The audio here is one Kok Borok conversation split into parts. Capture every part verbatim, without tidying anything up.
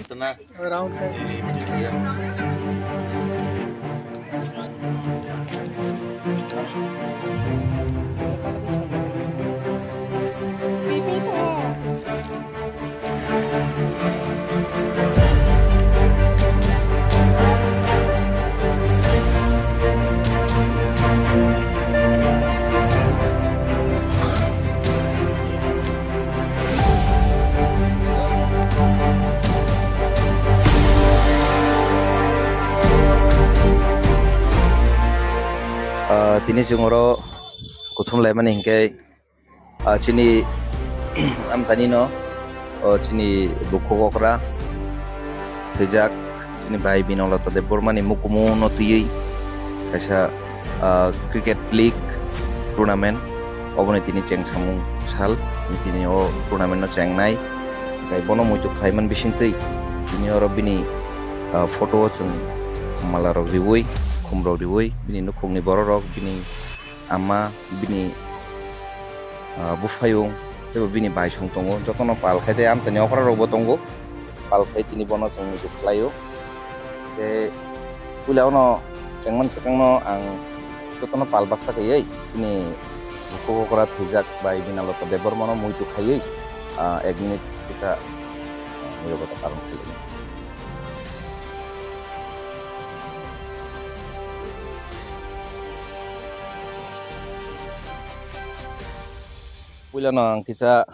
Round. Ah, tini chwng oro kuthum laimani hinkhe, ah, chini amchaini no, o chini bukhuk okra thwijak, chini bai Binolata Debbarma ni mukumu no twiwi kaisa, ah, cricket league tournament, oboni tini chengsamung sal, chini tini o tournament no chengnai, tei bono muitu khlaiman bisingtwi tini oro bini, ah, photo o chwng mala rok riwi, khum rok riwi, bini nukhungni borok rok, bini ama, bini, ah, buphayung teibo bini baisong tongo, jotono pal khai tei amchaini okra rokbo tongo, pal khai tini bono chwng muitu khlaio. Tei puila ono chengmani swkangno ang jotono pal baksa khaiwi chini bukhuk okra thwijak bai Binalata Debbarmano muitu khaiwi, ah, ek minute kisa, ah, nirobota paron khlainai. Puilano ang kisa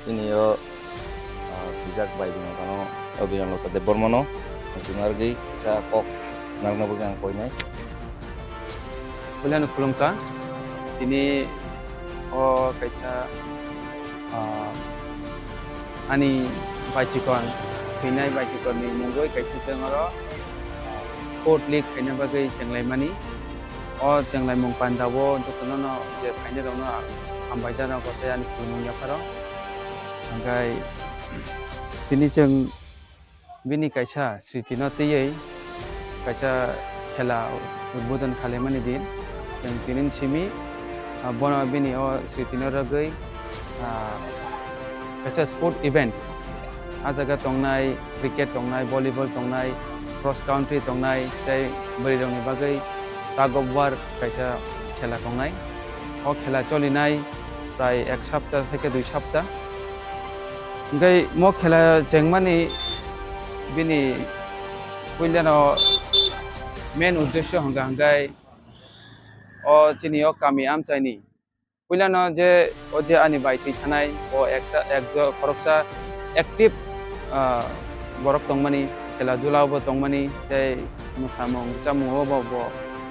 chini o, ah, thwijak bai Binalata no, o Binalata Debbarmano, chwng arogwi kisa kok narwkna bagwi ang koinai. Puilano khulumkha, tini o kaisa, ah, ani baichikon, thwinai baichikonni mungwi kaisa chwng oro, ah, sport league khaina bagwi chenglaimani. O chenglaimung pandao jotono no je phainairokno hambai jano tei ani khulumung yapharo. Hwnkhe tini chwng bini kaisa sritino twiwi kaisa khela udbodon khalaimani din. Chwng tini simi, ah, bono bini o sritino rwgwi, ah, kaisa sport event. Ah jaga tongnai, cricket tongnai, volleyball tongnai, cross country tongnai, tei bwrwirokni bagwi tug of war kaisa khela tongnai. O khela cholinai prai ek sapta theke dui sapta. Hwnkhe mo khela chengmani bini puilano main uddesyo hwnkha hwnkhe o chini o kami amchaini puilano je o je ani bai twi thanai, o ekta, ekjo khoroksa active, ah, borok tongmani, khela dula bo tongmani, tei mwsamung chamungo bo, bo,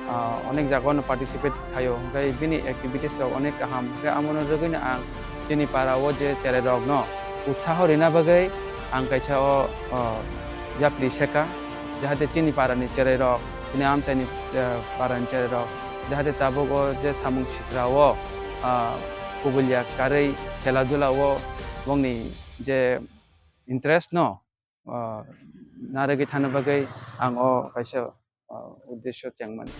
ah, onek jagao no participate khaio, hwnkhe bini activities rok onek kaham, hwnkhe amono rwgwino ang chini para o je cherai rok no utsaho rina bagwi ang kaisa o, o, yapri seka, jahate chini para ni cherai rok, chini amchaini, eh, para ni cherai rok, jahate tabuk o je samung sitra o, ah, kubulya karwi khela dula o bongni je interest no, ah, narwgwi thangna bagwi ang o kaisa, ah, uddesyo chengmani.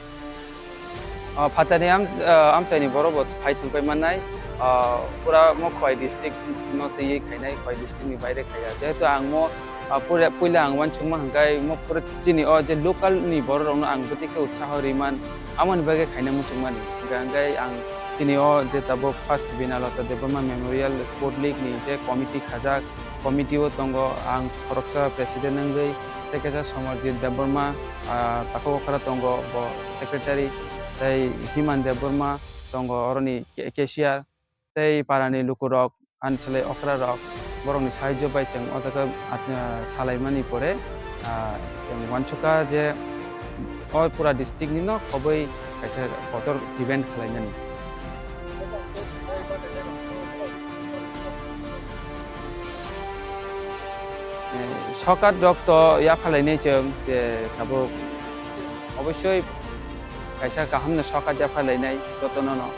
Ah, phatani am-, ah, amchaini borok bo phai thangpai mannai, ah, pura mo Khowai district no twiwi khainai, Khowai district ni baire khaiya. Jehetu ang mo, ah, pura, puila ang uansukma hwnkhe mo pura chini o je local ni borok rokno ang bwtwi khe utsaho rwi man, amoni bagwi khaina muchungmani. Hwnkhe ang chini o je tabuk first Binalata Debbarma Memorial Sport League ni je committee khajak, committee o tongo, ang khoroksa president wngwi, tei kaisa Samarjit Debbarma, ah, takhuk okra tongo, bo secretary, tei Himan Debbarma tongo, oroni ca-, cashier, tei parani lukurok, ani swlai okra rok, borokni sahajyo bai chwng o jaga at-, ah, salaimani pore, ah, chwng uansukha je o pura district ni no khobwi kaisa kotor event khwlainani. Eh, sokat rok to yaphalainai chwng, je tabuk obossoi kaisa kaham no sokat yaphalainai jotono no,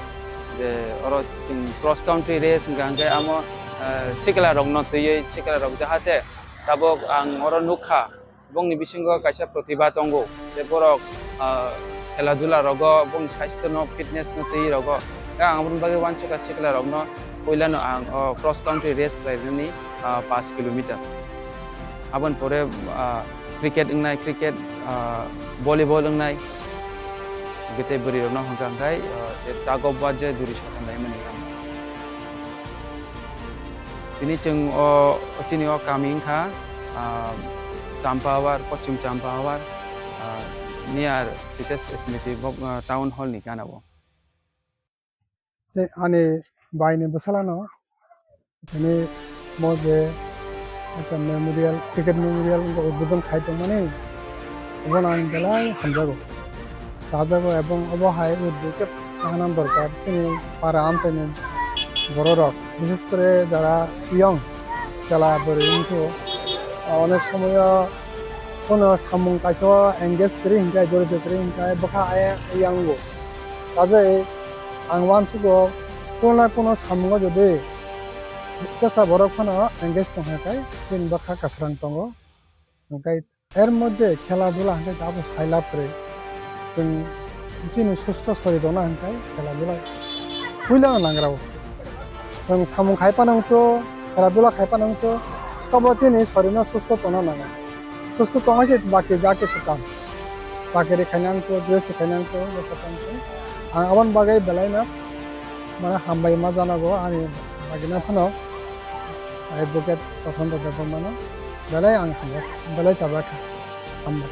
je oro chwng cross country race hwnkha hwnkhe amo, eh, sikla rok no twiwi sikla rok jahate tabuk ang oro nukha. Bongni bisingo kaisa protibha tongo, je borok, ah, khela dula rogo, bongni saisto no, fitness no twi rogo. Ang aboni bagwi uansukha sikla rokno, puilano ang o cross country race khlainani, ah, paanch kilometer. Aboni pore, ah, cricket wngnai, cricket, ah, volleyball wngnai. Hwnkhe tei bwrwi rokno hwnkha hwnkhe, ah, je tug of war je duri sotan laimani tamo. Tini chwng o, chini o kami wngkha, ah, Champawar, Poschim Champawar, ah, near Sitesh Smriti Bhab-, ah, Town Hall ni gana o. Je ani bai ni bwsala no tini mo je ekta memorial, cricket memorial wngkha, udbodon khai tongmani, obono ang belai hamjago, chajago, ebong obo hai udbodon khe kahana dorkar chini para amchaini borok rok, bishes kore jara young chwla bwrwi wngkhe, onek somoyo kono samung kaisa o engage kwrwi hinkhe, jorito kwrwi hinkhe bwkha ayang yango. Kajai ang uansugo, kono na kono samungo jodi tesa borok phano engage tongkha khe, chini bwkha kwsrang tongo. Hwnkhe er moddhe khela dula hwnkhe abo sai lab kwrwi. Chwng chini susto sori tongna hwnkhe khela dula puilano nangrao. Chwng samung khai phano wngkho, khela dula khai phano wngkho, tobo chini sorino susto tongna nango. Susto tongma se baki ja kisu kam. Bakiri khaina wngkho, dress khaina wngkho, bwsa tongkho. Ang aboni bagwi belaino mane hambai ma janago ani bagwino phano Advocate Prasanta Debbarmano belai ang hamjak, belai chajak kha. Hambai.